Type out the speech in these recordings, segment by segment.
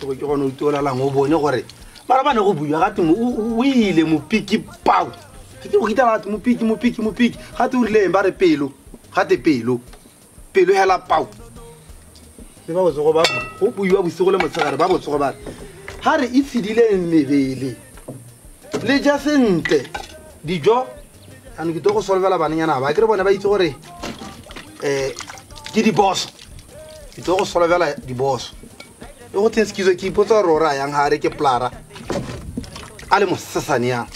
Ke gone o itolalang o bone gore mara ba ne go buiwa gate o ile mopiki pao. Ke go kitala gate mopiki mopiki mopiki gate o rileng ba re pelo gate pelo pelo hela pao. Le ba botsogo ba go buiwa bosigo le motshegare ba botsogo ba re ha re itshidile mebele le ja sentle dijo ano ke tlo go solvela banenyana ba ke re bone ba itse gore ke diboso ke tlo go solvela diboso le go teng sekizo ke ipotsa gore o raya yang ha re ke plara a le mosesane yang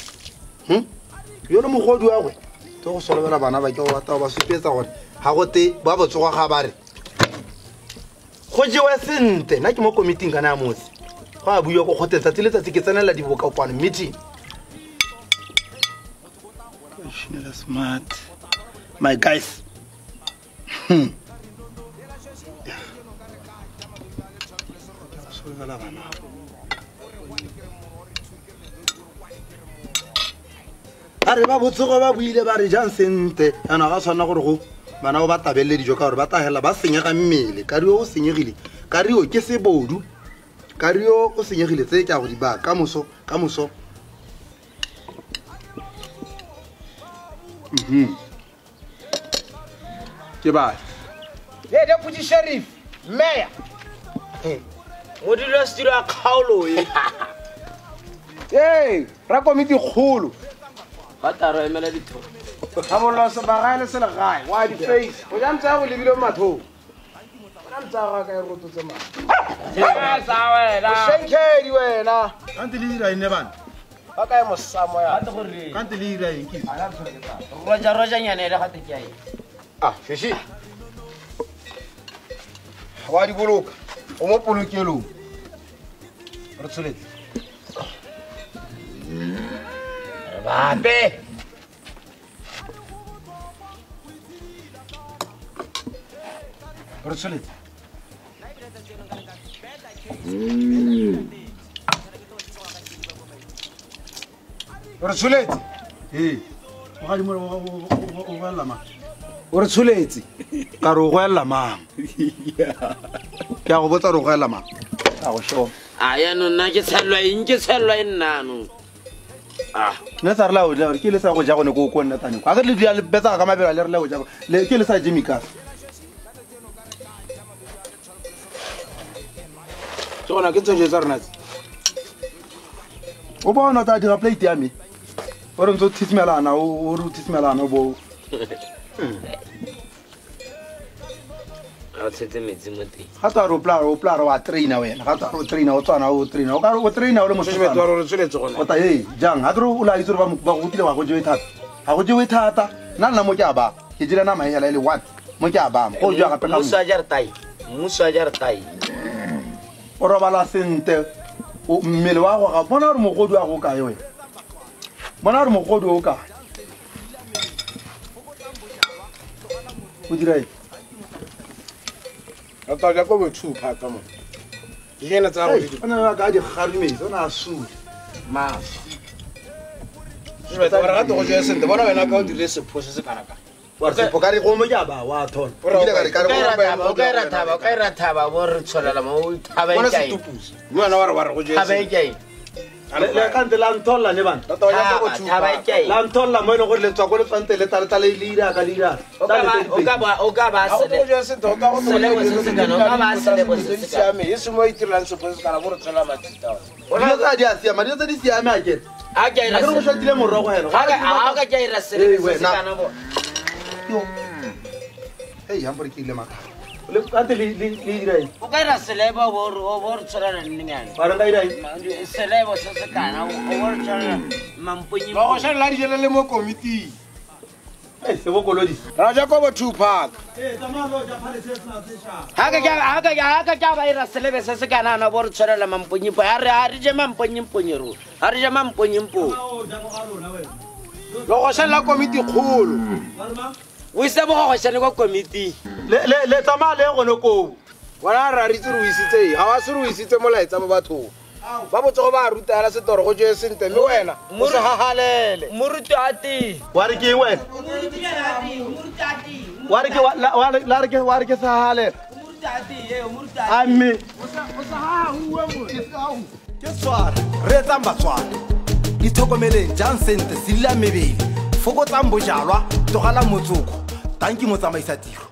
yo le mogodu wa gwe tlo go solvela bana ba ke go batla ba supetsa gore ha go te ba botsogo ga ba re go jewe sentle nna ke mo komiting kana ya motse go a buiwa ko kgoteng tsatsi le tsatsi ke tsenela dibokopano meeting. Smart my guys. A re ba botsogo ba buile ba re jang sentle ana ga tshwana gore go bana ba tabelle dijo ka gore ba tahela ba senyega mmele ka rio o senyegile ka rio ke sebodu ka rio o senyegile tse ke a go di ba ka moso ka moso. Ke ba le deputy sheriff mayor modilo setilo a kgaolo e hey ra komiti kgolo ba taro emela ditho tlhabollo sebagae le selegae wa di face o ja ntse go lebile mathong ona ntse ga ka e rototse mang sa wena o shenkedi wena kante le ira ene bana ba kae mosamo ya kante le ira eng ke roja roja nyane le gate ke ai ah shishi wa di boloka o mo polokelong re tsholetse re bape re tsholetse re tsholetse ee o ga di mo o goella mang o re tsholetse ka re o goella mang ke a go botsa re o goella mang a go sho a yaanong nna ke tshellwa eng ke tshellwa eng nna anong ah nna sa re la o ja gore ke le sa go ja gone ko ko nna tane a ke le dia le betsa ka mabelo le re la go ja le ke le sa Jimmy ka tsona ke tsoje tsa rena tse o bona tsa dira plate ya me o re ntse o tshitsimelana o re o tshitsimelana bo a tshetse metsi mo teng ga tsa re o plara wa trainer wena ga tsa re o trainer o tswana o trainer o ka re o trainer o le mosetsana o re tsholetse gone o ta ee jang ga ke re o la itse gore ba go rutile wa go jewe thata ga go jewe thata nna nna mo ke a ba ke jele nama e hela e le one mo ke a ba go jewa gape ka mmuso a ja re tai mmuso a ja re tai o robala sentle mmele wa go ga bona gore mogodu wa go kae wena bona gore mogodu o kae o dira eng re tla ja ko bo-two phaka mo dijene tsa go o ne ka di garumetse o ne a sule maswe gore gate go jewe sentle bona wena ka o dirile sepho se se kana ka wa re sepho ka re go mo ke a ba wa thola ebile ka re ka re o ka ira thaba o ka ira thaba bo re tsholela mo thaba e kae mme wena wa re wa re go jewe thaba e kae le kante la ntholla ne bana thaba e kae la ntholla mo e leng gore le tswa ko le tswang teng le tla le le ira ka le ira o ka ba selebo se se kana o ka ba selebo se se kana e se mo itirelang sepho se kana bo re tshola mathita dilo tsa di a siama dilo tse di siame a kere a ke ira re go shotile morogo hela ga ka ke ira selebo se se kana bo hey yang gore ke ile mathata le kante le ira eng o ka ira selebo bo re tshwarana nnenyana ba re nka ira eng selebo se se kana o bo re tshwarana mamponyi ba go šalela dijele le mo komiting hey sebokolodi ra ja ko bo two park ee tsamaya lo ja phale se se sha ha ka ke ba ira selebe se se kana na bo re tshwarela mamponyi a re a re je mamponyi ro a re je mamponyi o ja go ga rona wena le go šalela komiti kgolo o ise bogogošane kwa komiting le tsamaya le gone koo wena re a re itse re o isitse ga wa se re o isitse molaetsa mo bathong ba botsogo ba ruta hela setoro go jewe sentle mme wena o se gagalele moruti a teng wa re ke wena wa re ke wa re ke sa gagalele Amme ke tshwara re etsang batswana itlhokomeleng jang sente sedila mebele fokotsang bojalwa tlogela motsoko tanki motsamaisa tiro.